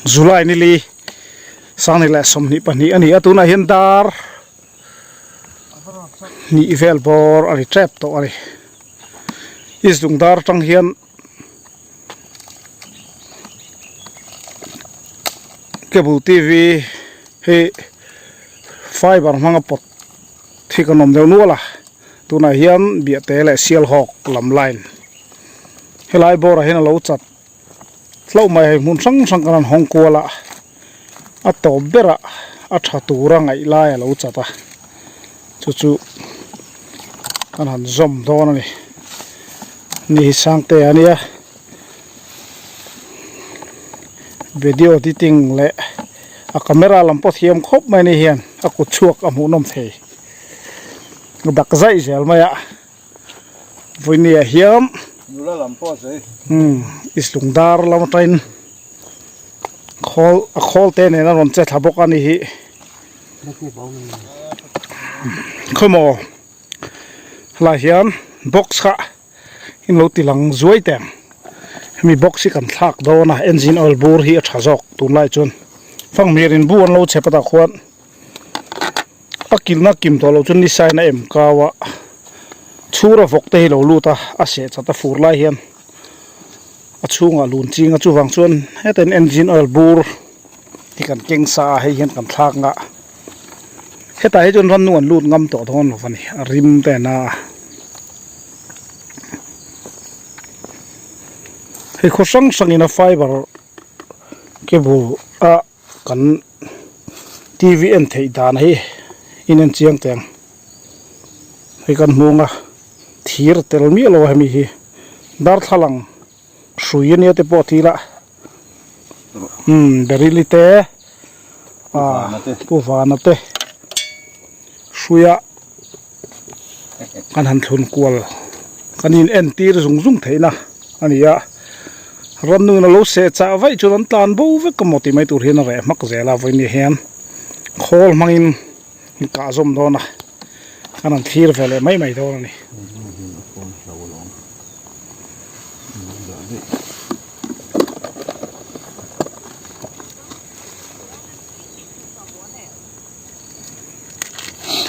July nili Sanghnih leh 22 a ni a tunah hian dar hnih vel bawr a ri tep tawh a ni East Lungdar atang hian cable tv hi fiber hmanga pawt hi kan awm deuh nual a tunah hian biahte leh sialhawk lam line helai bawrah hian a lo chat hlauh mai hei hmun hrang hrang kan han hawng kual a a tawp berah a tha tura ngaih lai a lo chat a chu chu kan han zawm dawn a ni ni hi sangte a nia video editing leh a camera lam pawh thiam khawp mai ni hian a kut chhuak a hmuhnawm thei dak zaih zel mai a. Vawinia hian Nula lam pawh a sawi. Umm islung dar lam atangin khawl a khawl te nen a rawn che thla bawk a ni hi. Khawmaw helaiah hian box kha in lo ti lang zuai teh ang hemi box hi kan thlak dawn a engine oil bur hi a tha zawk tunlai chuan fanghmir in bu an lo chep a tah khuan. A kilhna kim tawh loh chuan ni sign a em kau a chhura vawk te hi lo lut a a seh chat a fur lai hian a chhungah lun ching a chuvang chuan hetain engine oil bur hi kan keng sa a hei hian kan thlak nghah hetah hi chuan rannung an lut ngam tawh dawn lo a ni a rim te a na a hei khaw hrang hrangin a fiber cable a. Kan tv en theih dan hi in en chiang teh ang hei kan hmung a thir tel miah lo a hemi hi darthlalang hrui ania te pawh thil a umm berili te ah pu vana te hruia kan han thlun kual kan in entir zung zung theihna a ni a ramnun a lo seh chah vaih chuan an tlan bo vek a maw tih mai tur hian a reh hmak zel a vawiin hian khawl hmangin in kah zawm dawn a kan han thlir ve leh mai mai dawn a ni.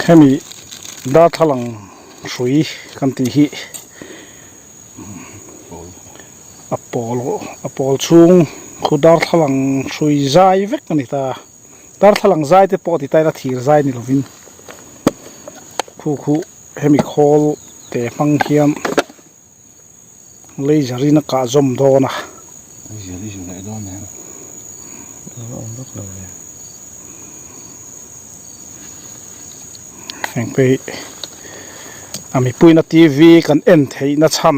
Hemi darthlalang hrui kan tih hi a pawl a pawl chhung khu darthlalang hrui zai vek a ni ta darthlalang zai te pawh ti ta ila thir zai ni lovin khu khu hemi khawl te hmang hian Laser in a kah zawm dawn a. Laser i zun leh dawn em? A va awm vak lo ve. Heng pawh hi a mipuina TV kan en theihna chhan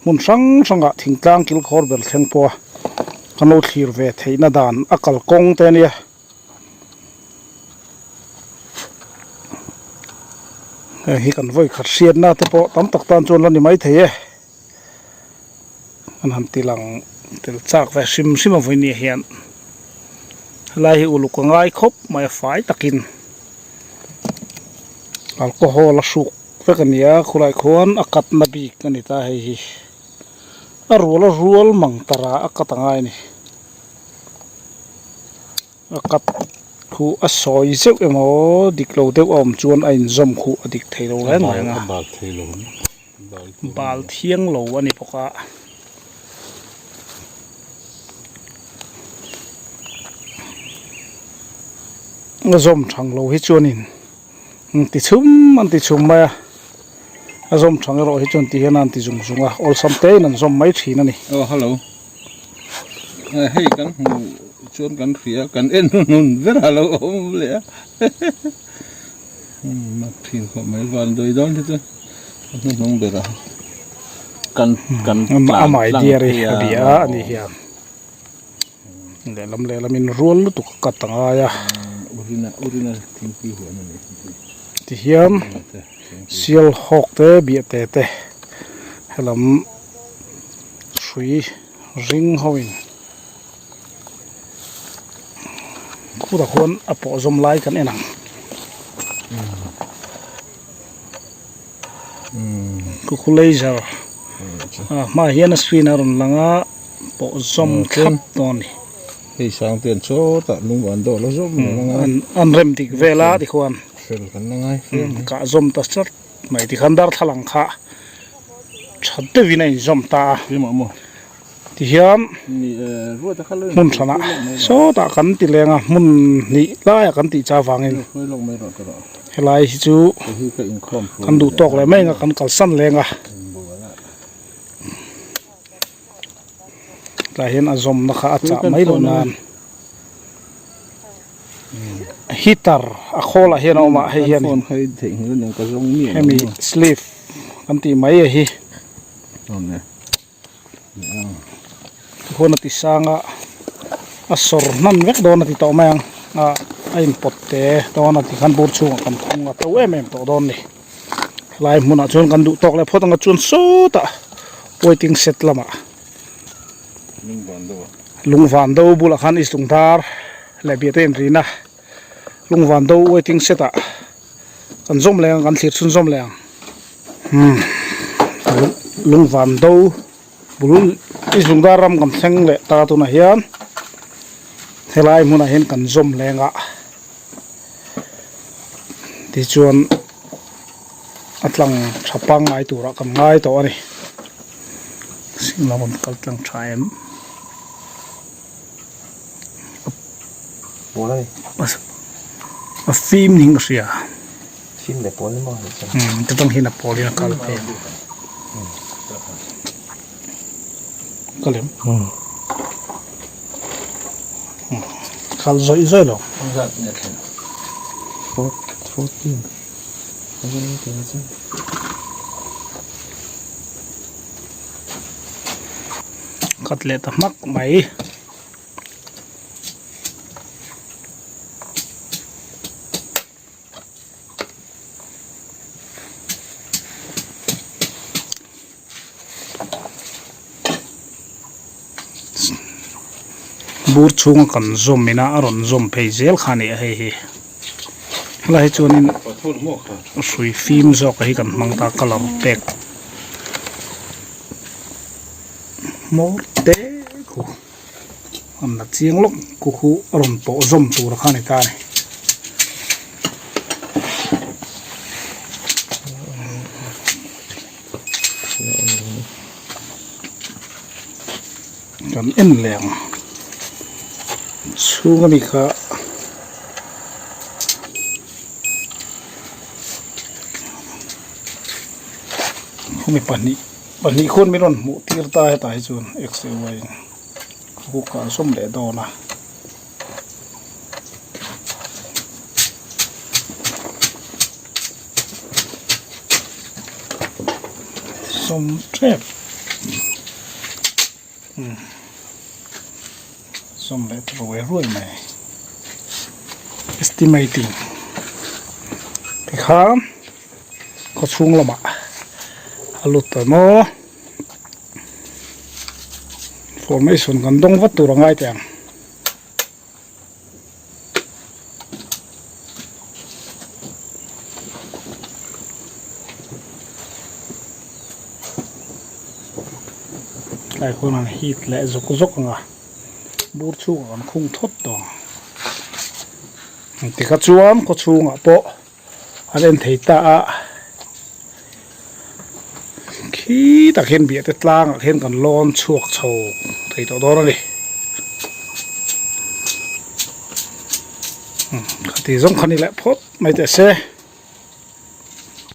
hmun hrang hrangah thingtlang kilkhawr ber thleng pawha kan lo thlir ve theihna dan a kalkawng te a nia. Heng hi kan vawi khat hriatna te pawh tam tak tan chuan la ni maithei e an han ti lang tel chak ve hrim hrim a vawinia hian helai hi uluk a ngai khawp mai a fai takin alcohol a hruk vek a ni a khulai khuan a katna bik a ni ta hei hi a rual a rual mang tara a kat a ngai a ni. A kap khu a sawi zeuh emaw dik lo deuh a awm chuan a inzawm khuh a dik thei lo reng reng a bal thiang lo a ni bawk a. A zawm thang lo hi chuanin an ti chhum an ti chhum mai a a zawm thang erawh hi chuan ti hian an ti zung zung a awlsam te in an zawm mai thin a ni. Aw hello hei kan hmu chuan kan hria kan en hnun ber a lo awm leh a mak thin khawp mai van dawi dawn hi chu a hnuhnung ber a kan kan a mai diar hi a bia a ni hian. Lehlam lehlamin rual lutuk a cut a ngai a tihian sial hawk te biah te te helam hrui ring ho in khurah khuan a pawh zawm lai kan en ang khu khu laser a hmaah hian a screen a rawn lang a. Pawh zawm thlap dawn a ni. Hei sang te an chawt a lung an dawh la zawm lo ang a. An rem dik vel a tikhuan. Fel kan la ngai fe mai. Kah zawm ta chat mai tikhan darthlalang kha tha deuhin a inzawm ta a. Keimah maw? Tihian hmun hranah sawtah kan ti leng a hmun hnih laiah kan tih chau vangin helai hi chu kan duh tawk leh mai ang a kan kalsan leng a tlai hian a zawmna kha a chah mai loh nan heater a khawlah hian a awm a hei hian hemi sleeve kan tih mai a hi. Huan a ti sang a a sawr hman vek dawn a ti tawh mai ang a a inpawt te dawn a tikhan bur chhungah kan thawng a to em em tawh dawn a ni helai hmunah chuan kan duh tawk leh phawt ang a chuan sawtah waiting shed lamah lungvan do bulah khan islung dar leh biate inrina lungvan do waiting shed ah. Kan zawm leh ang kan thlir chhun zawm leh ang umm lungvan do bul i zungdar ram kan thleng leh ta tunah hian helai hmunah hian kan zawm leng a tichuan a tlang tha pangngai turah kan ngai tawh a ni sing lam an kal tlang tha em. A fim niin ka hria umm ta tang hian a pawl in a kal phei ang ka lem kal zawih zawih lo. Khat leh ta hmak mai. Bur chhunga kan zawm ina a rawn zawm phei zel kha a ni a hei hi helai hi chuanin hrui fim zawk hi kan hmang ta colour pek. Hmawr te khu an la chiang lawk khu khu a rawn pawh zawm tur kha a ni ta a ni. Kan en leh ang chhung ami kha khumi pahnih. Pahnih khuan min rawn hmuh tir ta hetah hi chuan x leh y in hook ah an sawm leh dawn a. Sawm tep umm sawm leh ta ruai ruai mai estimating tikhan. Khaw chhung lamah a lut tawh maw formation kan dawng vat tur a ngai teh ang. Tlai khawn an heat leh zawk zawk ang a bur chhungah kan khung thawt tawh ang tikha chuan khaw chhungah pawh. An en thei ta a, khi tak hian biahte tlangah khian kan lawn chhuak chho thei tawh dawn a ni. Khati zawng kha ni leh phawt mai teh se.